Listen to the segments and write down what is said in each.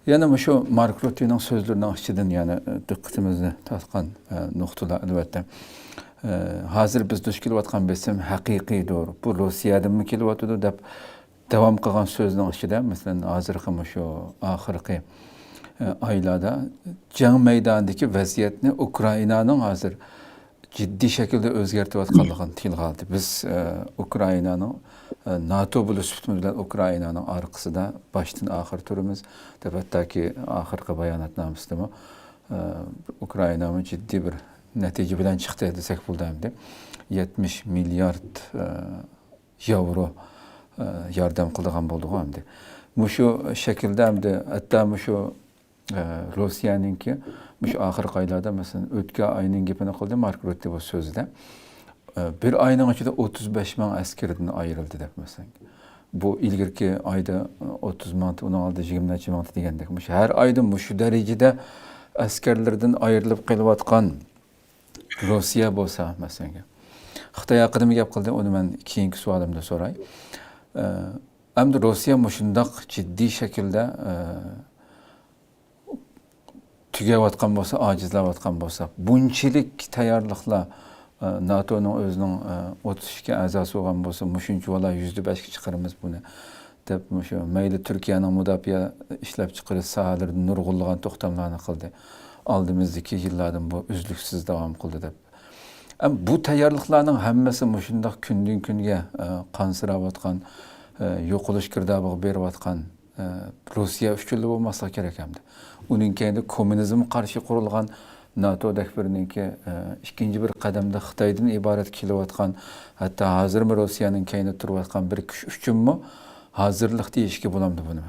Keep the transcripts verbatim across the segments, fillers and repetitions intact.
يەنە مۇشۇ مارك رۇتتېنىڭ سۆزلىرىنىڭ ئىچىدىن يەنە، ئە، دىققىتىمىزنى تارتقان، ئە، نۇقتىلار، ئەلۋەتتە. ئە، ھازىر بىز دۇچ كېلىۋاتقان بېسىم ھەقىقىيدۇر. بۇ روسىيەدىنمۇ كېلىۋاتىدۇ دەپ داۋام قىلغان سۆزىنىڭ ئىچىدە، مەسىلەن، ھازىرقى مۇشۇ ئاخىرقى، ئە، ئايلاردا جەڭ مەيدانىدىكى ۋەزىيەتنى ئۇكرائىنانىڭ ھازىر جىددىي شەكىلدە ئۆزگەرتىۋاتقانلىقىنى تىلغا ئالدى. بىز، ئە، ئۇكرائىنانىڭ، ئە، ناتو بولۇش سۈپىتىمىز بىلەن ئۇكرائىنانىڭ ئارقىسىدا باشتىن ئاخىر تۇرىمىز دەپ، ھەتتاكى ئاخىرقى باياناتنامىسىدىمۇ، ئە، ئۇكرائىنامۇ جىددىي بىر نەتىجە بىلەن چىقتى دېسەك بولىدۇ ئەمدى. يەتمىش مىليارد، ئە، ياۋرو، ئە، ياردەم قىلىدىغان بولدىغۇ ئەمدى. مۇشۇ شەكىلدە ئەمدى ھەتتا مۇشۇ ئە، روسىيەنىڭكى مۇشۇ ئاخىرقى ئايلاردا، مەسىلەن، ئۆتكەن ئاينىڭ گېپىنى قىلدى مارك رۇتتې بۇ سۆزىدە. ئە، بىر ئاينىڭ ئىچىدە ئوتتۇز بەش مىڭ ئەسكىرىدىن ئايرىلدى دەپ، مەسىلەن. بۇ ئىلگىرىكى ئايدا، ئە، ئوتتۇز مىڭ، ئۇنىڭ ئالدىدا يىگىرمە نەچچە مىڭ دېگەندەك. مۇشۇ ھەر ئايدا مۇشۇ دەرىجىدە ئەسكەرلىرىدىن ئايرىلىپ قېلىۋاتقان روسىيە بولسا، مەسىلەن، خىتاي ھەققىدىمۇ گەپ قىلدى، ئۇنى مەن كېيىنكى سوئالىمدا سوراي. ئە، ئەمدى روسىيە مۇشۇنداق جىددىي شەكىلدە، ئە، تۈگەۋاتقان بولسا، ئاجىزلاۋاتقان بولسا، بۇنچىلىك تەييارلىقلار، ئە، ناتونىڭ ئۆزىنىڭ، ئە، ئوتتۇز ئىككى ئەزاسى بولغان بولسا، مۇشۇنچە ۋالا يۈزدە بەشكە چىقىرىمىز بۇنى، دەپ، مۇشۇ مەيلى تۈركىيەنىڭ مۇداپىئە ئىشلەپچىقىرىش ساھەلىرىدە نۇرغۇنلىغان توختاملارنى قىلدى. ئالدىمىزدىكى يىللاردىمۇ ئۈزلۈكسىز داۋام قىلدى، دەپ. ئەم، بۇ تەييارلىقلارنىڭ ھەممىسى مۇشۇنداق كۈندىن كۈنگە، ئە، قانسىراۋاتقان، ئە، يوقىلىش گىردابىغا بېرىۋاتقان، ئە، روسىيە ئۈچۈنلا بولماسلىقى كېرەك ئەمدى. ئۇنىڭ كەينىدە كوممۇنىزمغا قارشى قۇرۇلغان ناتو دەك بىرنىڭكى، ئە، ئىككىنچى بىر قەدەمدە خىتايدىن ئىبارەت كېلىۋاتقان، ھەتتا ھازىرمۇ روسىيەنىڭ كەينىدە تۇرۇۋاتقان بىر كۈچ ئۈچۈنمۇ ھازىرلىق دېيىشكە بولامدۇ بۇنى؟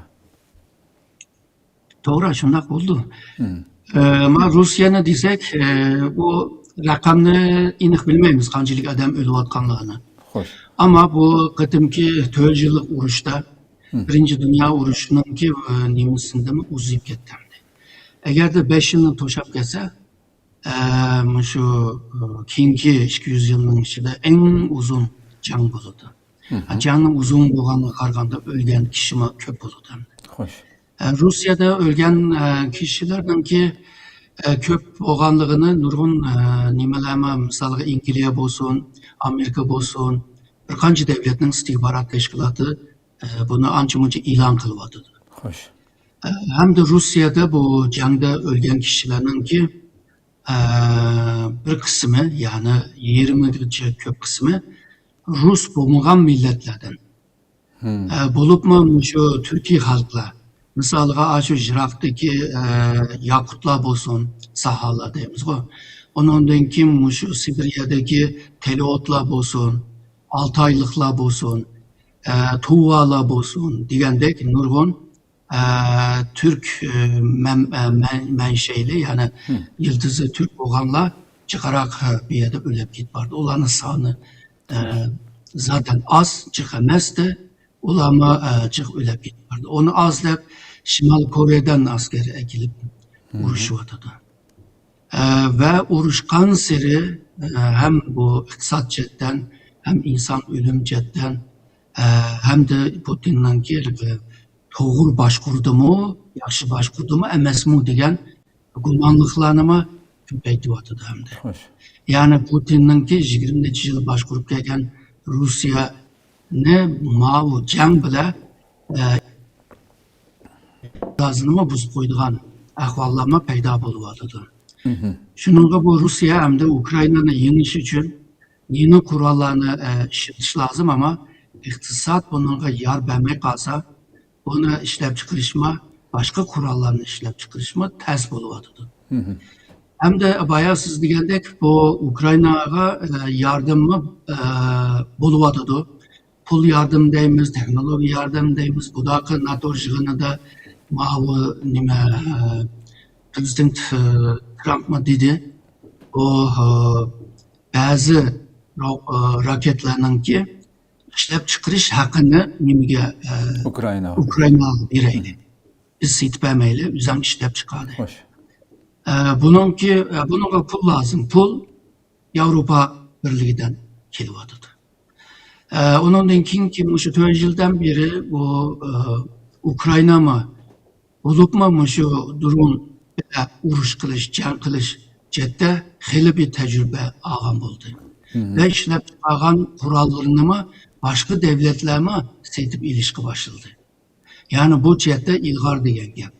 توغرا، شۇنداق بولىدۇ. مم. ئە، ما روسىيەنى دېسەك، ئە، بۇ رەقەمنى ئېنىق بىلمەيمىز، قانچىلىك ئادەم ئۆلۈۋاتقانلىقىنى. خوش. ئەمما بۇ قېتىمقى تۆت يىللىق ئۇرۇشتا، مم، بىرىنچى دۇنيا ئۇرۇشىنىڭكى، ئە، نېمىسىدىنمۇ ئۇزىيىپ كەتتى ئەمدى. ئەگەردە بەش يىلنى توشاپ كەلسە، ئە، مۇشۇ، ئە، كېيىنكى ئىككى يۈز يىلنىڭ ئىچىدە ئەڭ ئۇزۇن جەڭ بولىدۇ. مم. جەڭنىڭ ئۇزۇن بولغانلىقىغا قارىغاندا ئۆلگەن كىشىمۇ كۆپ بولىدۇ. خوش. ئە، روسىيەدە ئۆلگەن، ئە، كىشىلەرنىڭكى، ئە، كۆپ بولغانلىقىنى نۇرغۇن، ئە، نېمىلەرمۇ، مىسالغا ئەنگلىيە بولسۇن، ئامېرىكا بولسۇن، بىر قانچە دەۋلەتنىڭ ئىستىخبارات تەشكىلاتى، ئە، بۇنى ئانچە-مۇنچە ئېلان قىلىۋاتىدۇ. خوش. ئە، ھەمدە روسىيەدە بۇ جەڭدە ئۆلگەن كىشىلەرنىڭكى، ئە، بىر قىسمى، يەنى يېرىمىگىچە كۆپ قىسمى رۇس بولمىغان مىللەتلەردىن. مم. ئە، بولۇپمۇ مۇشۇ تۈركىي خەلقلەر، مىسالغا، ئاشۇ يىراقتىكى، ئە، ياقۇتلار بولسۇن، ساھالار دەيمىزغۇ، ئۇنىڭدىن كېيىن مۇشۇ سىبىرىيەدىكى تېلېئوتلار بولسۇن، ئالتايلىقلار بولسۇن، ئە، تۇۋالار بولسۇن دېگەندەك نۇرغۇن، ئە، تۈرك، ئە، مەن-، ئە، مەن-، مەنشەيلى، يەنى، مم، يىلتىزى تۈرك بولغانلار جىقراق، ئە، بۇ يەردە ئۆلۈپ كېتىپ بارىدۇ. ئۇلارنىڭ سانى، ئە، زادەن ئاز، جىق ئەمەستى. ئۇلارمۇ، ئە، جىق ئۆلۈپ كېتىپ بارىدۇ. ئۇنى ئازلاپ شىمال كورېيەدىن ئەسكەر ئەكېلىپ، مم، ئۇرۇشۇۋاتىدۇ. ئە، ۋە ئۇرۇشقانسېرى، ئە، ھەم بۇ ئىقتىساد جەھەتتىن، ھەم ئىنسان ئۆلۈم جەھەتتىن، ئە، ھەمدە پۇتىننىڭكى توغرا باشقۇردىمۇ، ياخشى باشقۇردىمۇ، ئەمەسمۇ دېگەن گۇمانلىقلارنىمۇ كۆپەيتىۋاتىدۇ ئەمدى. خوش. يەنى پۇتىننىڭكى يىگىرمە نەچچە يىل باشقۇرۇپ كەلگەن روسىيەنى ماۋۇ جەڭ بىلەن، ئە، ئىقتىسادىنىمۇ بۇزۇپ قويىدىغان ئەھۋاللارمۇ پەيدا بولۇۋاتىدۇ. مم. شۇنىڭغا بۇ روسىيە ئەمدى ئۇكرائىنانى يېڭىش ئۈچۈن يېڭى قوراللارنى، ئە، ئىشلىتىش لازىم، ئەمما ئىقتىساد بۇنىڭغا يار بەرمەي قالسا، بۇنى ئىشلەپچىقىرىشمۇ، باشقا قوراللارنى ئىشلەپچىقىرىشمۇ تەس بولۇۋاتىدۇ. مم. ھەمدە بايا سىز دېگەندەك، بۇ ئۇكرائىناغا، ئە، ياردەممۇ، ئە، بولۇۋاتىدۇ. پۇل ياردىمى دەيمىز، تېخنولوگىيە ياردىمى دەيمىز. بۇداقى ناتو يىغىنىدا ماۋۇ نېمە، ئە، پرېزىدېنت، ئە، ترامپمۇ دېدى، بۇ، ئە، بەزى را-، ئە، راكېتلارنىڭكى ئىشلەپچىقىرىش ھەققىنى نېمىگە، ئە، ئۇكرائىنا. ئۇكرائىناغا بېرەيلى. بىز سېتىپ بەرمەيلى، ئۆزۈڭ ئىشلەپچىقاردى. خوش. ئە، بۇنىڭكى، ئە، بۇنىڭغا پۇل لازىم. پۇل ياۋروپا بىرلىكىدىن كېلىۋاتىدۇ. ئە، ئۇنىڭدىن كېيىنكى مۇشۇ تۆت يىلدىن بېرى بۇ، ئە، ئۇكرائىنامۇ بولۇپمۇ مۇشۇ درون بىلەن ئۇرۇش قىلىش، جەڭ قىلىش جەھەتتە خېلى بىر تەجرىبە ئالغان بولدى. ۋە ئىشلەپ چىقارغان قوراللىرىنىمۇ باشقا دۆلەتلەرمۇ سېتىپ ئېلىشقا باشلىدى. يەنى بۇ جەھەتتە ئىلغار دېگەن گەپ.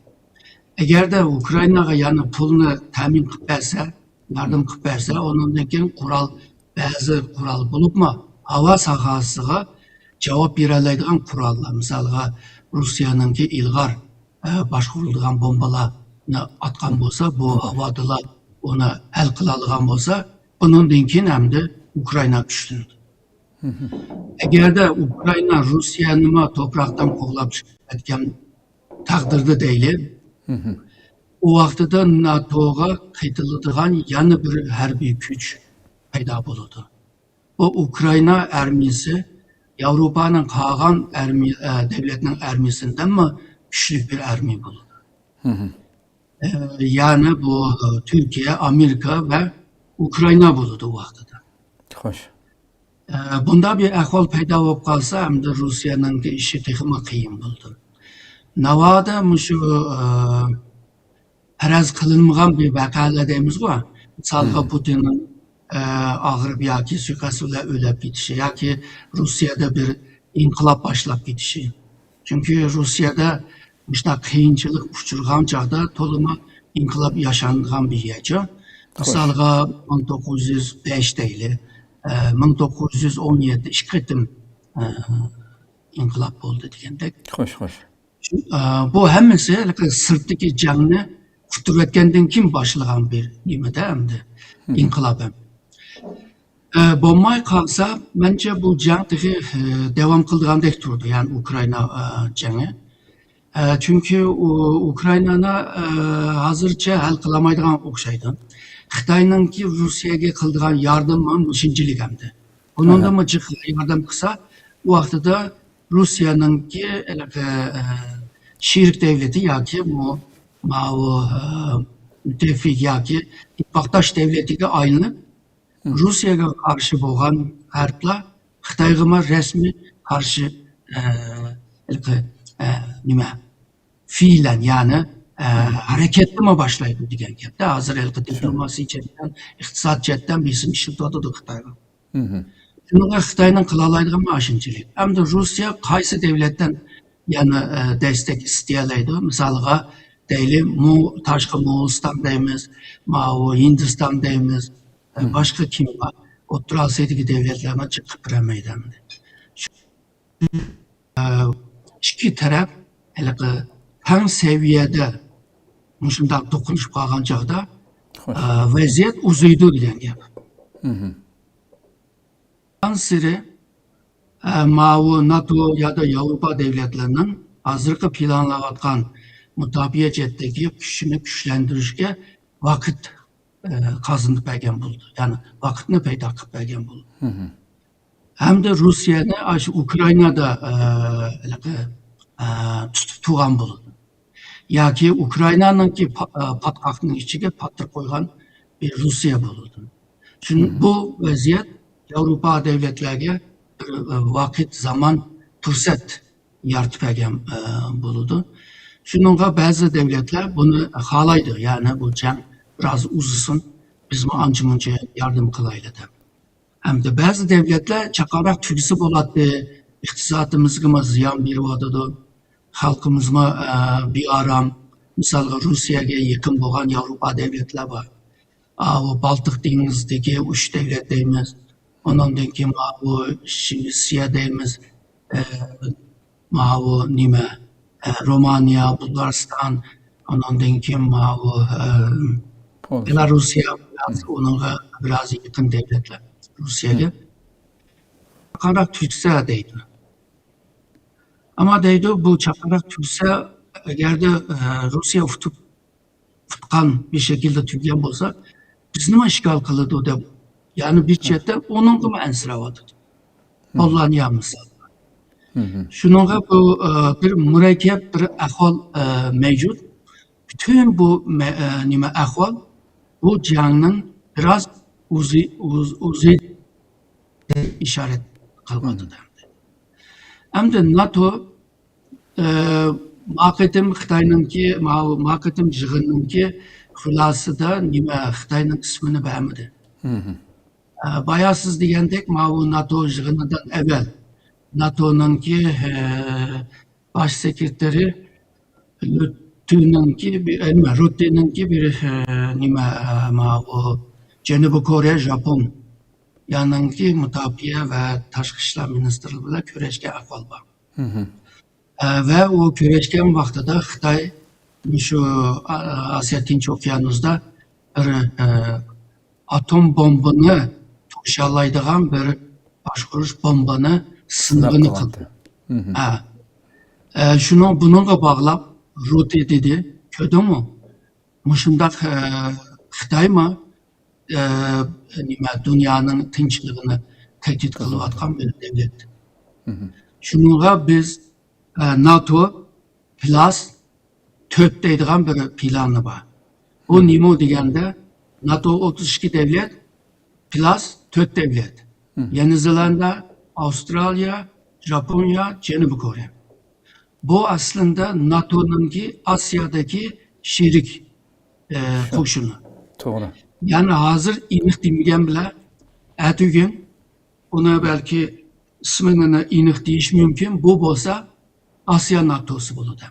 ئەگەردە ئۇكرائىناغا يەنە پۇلنى تەمىن قىلىپ بەرسە، ياردەم قىلىپ بەرسە، ئۇنىڭدىن كېيىن قورال، بەزى قورال بولۇپمۇ ھاۋا ساھەسىگە جاۋاب بېرەلەيدىغان قوراللار، مىسالغا، روسىيەنىڭكى ئىلغار، ئە، باشقۇرۇلىدىغان بومبىلارنى ئاتقان بولسا، بۇ ھاۋادىلا ئۇنى ھەل قىلالىغان بولسا، ئۇنىڭدىن كېيىن ئەمدى ئۇكرائىنا كۈچلىنىدۇ. ئەگەردە ئۇكرائىنا روسىيەنىمۇ توپراقتىن قوغلاپ چىقىۋەتكەن تەقدىردە دەيلى، ئۇ ۋاقتىدا ناتوغا قېتىلىدىغان يەنە بىر ھەربىي كۈچ پەيدا بولىدۇ. بۇ ئۇكرائىنا ئارمىيىسى ياۋروپانىڭ قالغان ئارمىيە، ئە، دۆلەتنىڭ ئارمىيىسىدىنمۇ كۈچلۈك بىر ئارمىيە بولىدۇ. ئە، يەنى بۇ، ئە، تۈركىيە، ئامېرىكا ۋە ئۇكرائىنا بولىدۇ ئۇ ۋاقتىدا. خوش. ئە، بۇنداق بىر ئەھۋال پەيدا بولۇپ قالسا، ئەمدى روسىيەنىڭكى ئىشى تېخىمۇ قىيىن بولىدۇ. ناۋادا مۇشۇ، ئە، پەرەز قىلىنمىغان بىر ۋەقەلەر دەيمىزغۇ، مىسالغا، پۇتىننىڭ، ئە، ئاغرىپ ياكى سۇيىقەست بىلەن ئۆلۈپ كېتىشى ياكى روسىيەدە بىر ئىنقىلاب باشلاپ كېتىشى. چۈنكى روسىيەدە مۇشۇنداق قىيىنچىلىق ئۇچرىغان چاغدا تولىمۇ ئىنقىلاب ياشانغان بىر يەرچۇ. مىسالغا، مىڭ توققۇز يۈز بەش دەيلى، ئە، مىڭ توققۇز يۈز ئون يەتتە ئىككى قېتىم، ئە، ئىنقىلاب بولدى دېگەندەك. خوش، خوش. شۇ، ئە، بۇ ھەممىسى ھېلىقى سىرتتىكى جەڭنى قۇتۇرۇۋەتكەندىن كېيىن باشلىغان بىر نېمىدە ئەمدى ئىنقىلاب ھەم. ئە، بولماي قالسا، مەنچە بۇ جەڭ تېخى، ئە، داۋام قىلىدىغاندەك تۇرىدۇ، يەنى ئۇكرائىنا، ئە، جەڭى. ئە، چۈنكى ئۇ، ئۇكرائىنانى، ئە، ھازىرچە ھەل قىلالمايدىغان ئوخشايدۇ. خىتاينىڭكى روسىيەگە قىلىدىغان ياردىمى مۇشۇنچىلىك ئەمدى. بۇنىڭدىنمۇ جىق ياردەم قىلسا، ئۇ ۋاقتىدا روسىيەنىڭكى ھېلىقى، ئە، شېرىك دۆلىتى ياكى مۇ-، ماۋۇ، ئە، مۇتتەپىق ياكى ئىتتىپاقداش دۆلىتىگە ئايلىنىپ، روسىيەگە قارشى بولغان غەربلەر خىتايغىمۇ رەسمىي قارشى، ئە، ھېلىقى، ئە، نېمە، پېئىلەن، يەنى، ئە، ھەرىكەتنىمۇ باشلايدۇ دېگەن گەپتە. ھازىر ھېلىقى دىپلوماسىي جەھەتتىن، ئىقتىساد جەھەتتىن بېسىم ئىشلىتىۋاتىدۇ خىتايغا. شۇنىڭغا خىتاينىڭ قىلالايدىغىنى ئاشۇنچىلىك. ئەمدى روسىيە قايسى دۆلەتتىن يەنە، ئە، دەستەك ئىستىيەلەيدۇ؟ مىسالغا دەيلى، مو-، تاشقى موڭغۇلىستان دەيمىز، ماۋۇ ھىندىستان دەيمىز، ئە، باشقا كىم بار؟ ئوتتۇرا ئاسىيادىكى دۆلەتلەرمۇ جىق قىلىپ بېرەلمەيدۇ ئەمدى. شۇ، ئە، ئىككى تەرەپ ھېلىقى تەڭ سەۋىيەدە مۇشۇنداق توقۇنۇشۇپ قالغان چاغدا، ئە، ۋەزىيەت ئۇزىيدۇ دېگەن گەپ. بارغانسېرى، ئە، ماۋۇ ناتو يادا ياۋروپا دۆلەتلىرىنىڭ ھازىرقى پىلانلاۋاتقان مۇداپىئە جەھەتتىكى كۈچىنى كۈچلەندۈرۈشكە ۋاقىت، ئە، قازىنىپ بەرگەن بولىدۇ. يەنى ۋاقىتنى پەيدا قىلىپ بەرگەن بولىدۇ. ھەمدە روسىيەنى ئاشۇ ئۇكرائىنادا، ئە، ھېلىقى، ئە، تۇتۇپ تۇرغان بولىدۇ. ياكى ئۇكرائىنانىڭكى پا-، ئە، پاتقاقنىڭ ئىچىگە پاتتۇرۇپ قويغان بىر روسىيە بولىدۇ. شۇن-، بۇ ۋەزىيەت ياۋروپا دۆلەتلەرگە بىر، ئە، ۋاقىت، زامان، پۇرسەت يارىتىپ بەرگەن، ئە، بولىدۇ. شۇنىڭغا بەزى دۆلەتلەر بۇنى خالايدۇ، يەنى بۇ جەڭ بىراز ئۇزىسۇن، بىزمۇ ئانچە-مۇنچە ياردەم قىلايلى دەپ. ھەمدە بەزى دۆلەتلەر چاقاراق تۈگىسە بولاتتى، ئىقتىسادىمىزغىمۇ زىيان بېرىۋاتىدۇ، خەلقىمىزمۇ، ئە، بىئارام. مىسالغا، روسىيەگە يېقىن بولغان ياۋروپا دۆلەتلەر بار. ئاۋۇ بالتىق دېڭىزىدىكى ئۈچ دۆلەت دەيمىز. ئۇنىڭدىن كېيىن ئاۋۇ شىۋېتسىيە دەيمىز. ئە، ماۋۇ نېمە، ئە، رومانىيە، بۇلغارىستان، ئۇنىڭدىن كېيىن ماۋۇ، ئە، بېلاروسىيە، بىراز ئۇنىڭغا بىراز يېقىن دۆلەتلەر روسىيەگە. چاقاراق تۈگسە دەيدۇ. ئەمما دەيدۇ، بۇ چاقاراق تۈگسە، ئەگەردە، ئە، روسىيە ئۇتۇپ ئۇتقان بىر شەكىلدە تۈگىگەن بولسا، بىزنىمۇ ئىشغال قىلىدۇ دەپ، يەنى بىر چەتتە ئۇنىڭغىمۇ ئەنسىرەۋاتىدۇ. پوللانىيە مىسال. شۇنىڭغا بۇ، ئە، بىر مۇرەككەپ بىر ئەھۋال، ئە، مەۋجۇت. پۈتۈن بۇ مە-، ئە، نېمە ئەھۋال، بۇ جەڭنىڭ بىراز ئۇزى-، ئۇز-، ئۇزى ئىشارەت قىلىۋاتىدۇ. ئەمدى ناتو ئە، ما قېتىم خىتاينىڭكى، ماۋۇ، ما قېتىم يىغىننىڭكى خۇلاسىدا نېمە، خىتاينىڭ ئىسمىنى بەرمىدى. مھم. ئە، بايا سىز دېگەندەك، ماۋۇ ناتو يىغىنىدىن ئەۋۋەل ناتونىڭكى، ئە، باش سېكرېتارى لوتتېنىڭكى بىر، ئە، نېمە، روتتېنىڭكى بىر، ئە، نېمە، ئە، ماۋۇ جەنۇبىي كورېيە، ژاپون يانىڭكى مۇداپىئە ۋە تاشقى ئىشلار مىنىستىرلىرى بىلەن كۆرۈشكەن ئەھۋال بار. مھم. ئە، ۋە ئۇ كۆرۈشكەن ۋاقتىدا خىتاي مۇشۇ، ئا-، ئاسىيا تىنچ ئوكيانۇسدا بىر، ئە، ئاتوم بومبىنى توشالايدىغان بىر باشقۇرۇش بومبىنى سىنىغىنى قىلدى. مھم. ھە. ئە، شۇنىڭ، بۇنىڭغا باغلاپ روتى دېدى، كۆردۈڭمۇ؟ مۇشۇنداق، ئە، خىتايمۇ، ئە، نېمە، دۇنيانىڭ تىنچلىقىنى تەھدىت قىلىۋاتقان بىر دۆلەت. مھم. شۇنىڭغا بىز، ئە، ناتو پلاس تۆت دەيدىغان بىر پىلانى بار. بۇ نېمە دېگەندە، ناتو ئوتتۇز ئىككى دەۋلەت پلاس تۆت دەۋلەت. مھم. يېڭى زېلاندىيە، ئاۋسترالىيە، ژاپونىيە، جەنۇبىي كورېيە. بۇ ئەسلىندە ناتونىڭكى ئاسىيادىكى شېرىك، ئە، قوشۇنى. توغرا. يەنى ھازىر ئېنىق دېمىگەن بىلەن، ئەتىگۈن ئۇنى بەلكى ئىسمىنى ئېنىق دېيىش مۇمكىن. بۇ بولسا ئاسىيا ناتوسى بولىدۇ.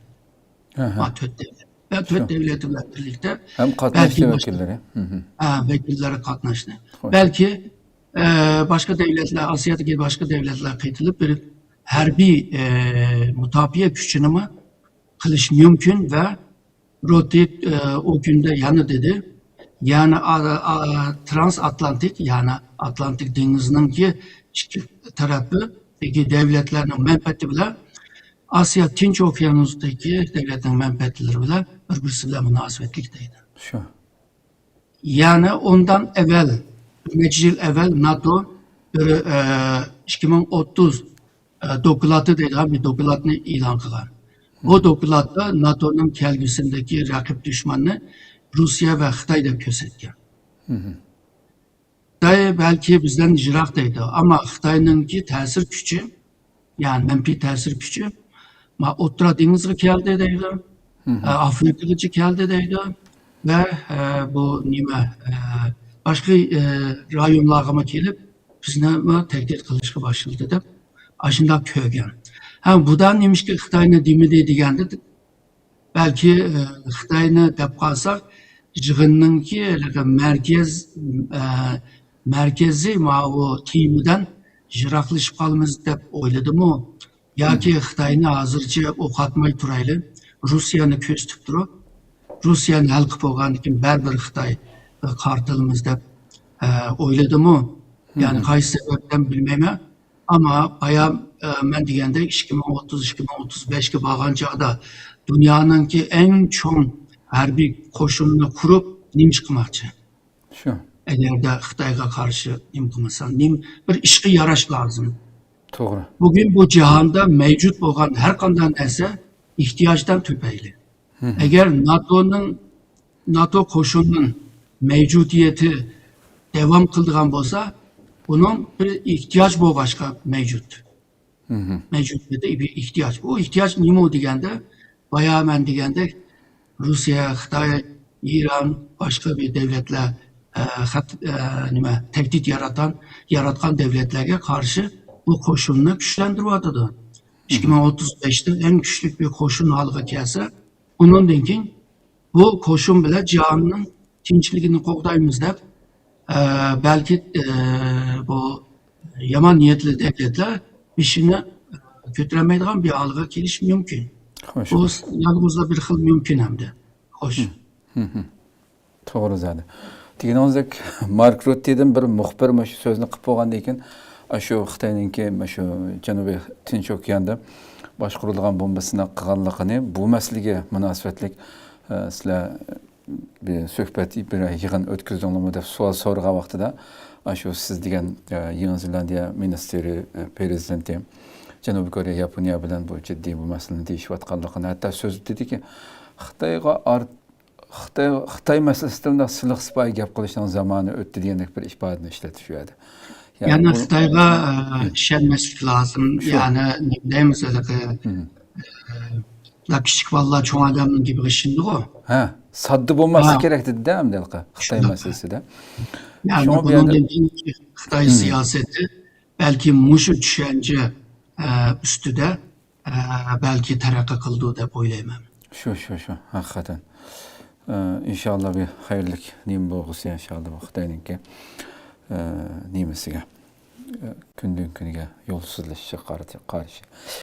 ئەھە. ما تۆت دەۋلەت. ۋە تۆت دەۋلەت بىلەن بىرلىكتە ھەم قاتناشتى بەلكى باشقا، ۋەكىللىرى. مھم. ھە، ۋەكىللىرى قاتناشتى. خوش. بەلكى، ئە، باشقا دەۋلەتلەر، ئاسىيادىكى باشقا دەۋلەتلەر قېتىلىپ بىر ھەربىي، ئە، مۇداپىئە كۈچىنىمۇ قىلىش مۇمكىن ۋە روتى، ئە، ئۇ كۈندە يەنە دېدى، يەنى ئا-، ئا-، ترانس ئاتلانتىك، يەنى ئاتلانتىك دېڭىزىنىڭكى ئىككى تەرەپىدىكى دەۋلەتلەرنىڭ مەنپەئەتى بىلەن ئاسىيا تىنچ ئوكيانۇسىدىكى دەۋلەتنىڭ مەنپەئەتلىرى بىلەن بىر-بىرسى بىلەن مۇناسىۋەتلىك دەيدۇ. شۇ. يەنى ئۇندىن ئەۋۋەل، بىر نەچچە يىل ئەۋۋەل ناتو بىر، ئە، ئىككى مىڭ ئوتتۇز، ئە، دوكلاتى دەيدىغان بىر دوكلاتنى ئېلان قىلغان. بۇ دوكلاتتا ناتونىڭ كەلگۈسىدىكى رەقىب دۈشمەننى روسىيە ۋە خىتاي دەپ كۆرسەتكەن. خىتاي بەلكى بىزدىن يىراق دەيدۇ، ئەمما خىتاينىڭكى تەسىر كۈچى، يەنى مەنپىي تەسىر كۈچى، ما ئوتتۇرا دېڭىزغا كەلدى دەيدۇ، ئە، ئافرىقىغىچە كەلدى دەيدۇ ۋە، ئە، بۇ نېمە، ئە، باشقا، ئە، رايونلارغىمۇ كېلىپ، بىزنىمۇ تەھدىت قىلىشقا باشلىدى دەپ ئاشۇنداق كۆرگەن. ھە، بۇدا نېمىشقا خىتاينى دېمىدى دېگەندە، بەلكى، ئە، خىتاينى دەپ قالساق، يىغىننىڭكى ھېلىقى مەركەز، ئە، مەركىزىي ماۋۇ تېمىدىن يىراقلىشىپ قالىمىز دەپ ئويلىدىمۇ؟ ياكى خىتاينى ھازىرچە ئوق ئاتماي تۇرايلى، روسىيەنى كۆزىتىپ تۇرۇپ، روسىيەنى ھەل قىلىپ بولغاندىن كېيىن بەرىبىر خىتايغا قارىتىلىمىز دەپ، ئە، ئويلىدىمۇ؟ يەنى قايسى سەۋەبتىن بىلمەيمەن. ئەمما بايا، ئە، مەن دېگەندەك ئىككى مىڭ ئوتتۇز، ئىككى مىڭ ئوتتۇز بەشكە بارغان چاغدا دۇنيانىڭكى ئەڭ چوڭ ھەربىي قوشۇنىنى قۇرۇپ نېمە قىلماقچى؟ شۇ. ئەگەردە خىتايغا قارشى نېمە قىلمىسا، نېمە بىر ئىشقا ياراش لازىم. توغرا. بۈگۈن بۇ جاھاندا مەۋجۇت بولغان ھەر قانداق نەرسە ئېھتىياجدىن تۈپەيلى. ئەگەر ناتونىڭ، ناتو قوشۇنىنىڭ مەۋجۇدىيىتى داۋام قىلىدىغان بولسا، بۇنىڭ بىر ئېھتىياج بولغاچقا مەۋجۇت. مەۋجۇدىيىتى بىر ئېھتىياج. بۇ ئېھتىياج نېمە دېگەندە، بايا مەن دېگەندەك، روسىيە، خىتاي، ئىران، باشقا بىر دۆلەتلەر، ئە، خەت-، ئە، نېمە، تەھدىت ياراتقان، ياراتقان دۆلەتلەرگە قارشى بۇ قوشۇننى كۈچلەندۈرۈۋاتىدۇ. ئىككى مىڭ ئوتتۇز بەشتە ئەڭ كۈچلۈك بىر قوشۇن ھالغا كەلسە، ئۇنىڭدىن كېيىن بۇ قوشۇن بىلەن جاھاننىڭ تىنچلىقىنى قوغدايمىز دەپ، ئە، بەلكى، ئە، بۇ يامان نىيەتلىك دۆلەتلەر بېشىنى، ئە، كۆتۈرەلمەيدىغان بىر ھالغا كېلىشى مۇمكىن. خوش. بۇ يالغۇزلا بىر خىل مۇمكىن ئەمدى. خوش. توغرا زادى. دېگىنىڭىزدەك، مارك رۇتتېدىن بىر مۇخبىر مۇشۇ سۆزنى قىلىپ بولغاندىن كېيىن، ئاشۇ خىتاينىڭكى مۇشۇ جەنۇبىي تىنچ ئوكياندا باشقۇرۇلغان بومبا سىناق قىلغانلىقىنى، بۇ مەسىلىگە مۇناسىۋەتلىك، ئە، سىلەر بىر سۆھبەت، بىر يىغىن ئۆتكۈزدۈڭلارمۇ دەپ سوئال سورىغان ۋاقتىدا، ئاشۇ سىز دېگەن، ئە، يېڭى زېلاندىيە مىنىستىرى، ئە، پرېزىدېنتى جەنۇبىي كورېيە، ياپونىيە بىلەن بۇ جىددىي بۇ مەسىلىنى دېيىشىۋاتقانلىقىنى، ھەتتا سۆزى دېدىكى، خىتايغا ئارت-، خىتاي، خىتاي مەسىلىسىدە بۇنداق سىلىق سىپايى گەپ قىلىشنىڭ زامانى ئۆتتى دېگەندەك بىر ئىپادىنى ئىشلەتتى شۇ يەردە. يەنى يەنى بۇ خىتايغا، ئە، ئىشەنمەسلىك لازىم. شۇ. يەنى نېمە دەيمىز ھېلىقى، ئە، كىچىك بالىلار چوڭ ئادەمنىڭ گېپىگە ئىشىنىدىغۇ. ھە، ساددا بولماسلىقى ھە. كېرەك دېدى ئەمدى خىتاي شۇنداق. مەسىلىسىدە. يەنى شۇڭا بۇ يەردە بۇنىڭدىن كېيىنكى خىتاي سىياسىتى بەلكى مۇشۇ چۈشەنچە ئە، ئۈستىدە ئە، بەلكى تەرەققىي قىلىدۇ دەپ ئويلايمەن. شۇ شۇ شۇ ھەقىقەتەن. ئە، ئىنشاللا بىر خەيرلىك نېمە بولغۇسى ئىنشاللا بۇ خىتاينىڭكى ئە، نېمىسىگە ئە، كۈندىن كۈنگە يولسىزلىشىشىغا قارىتى- قارشى.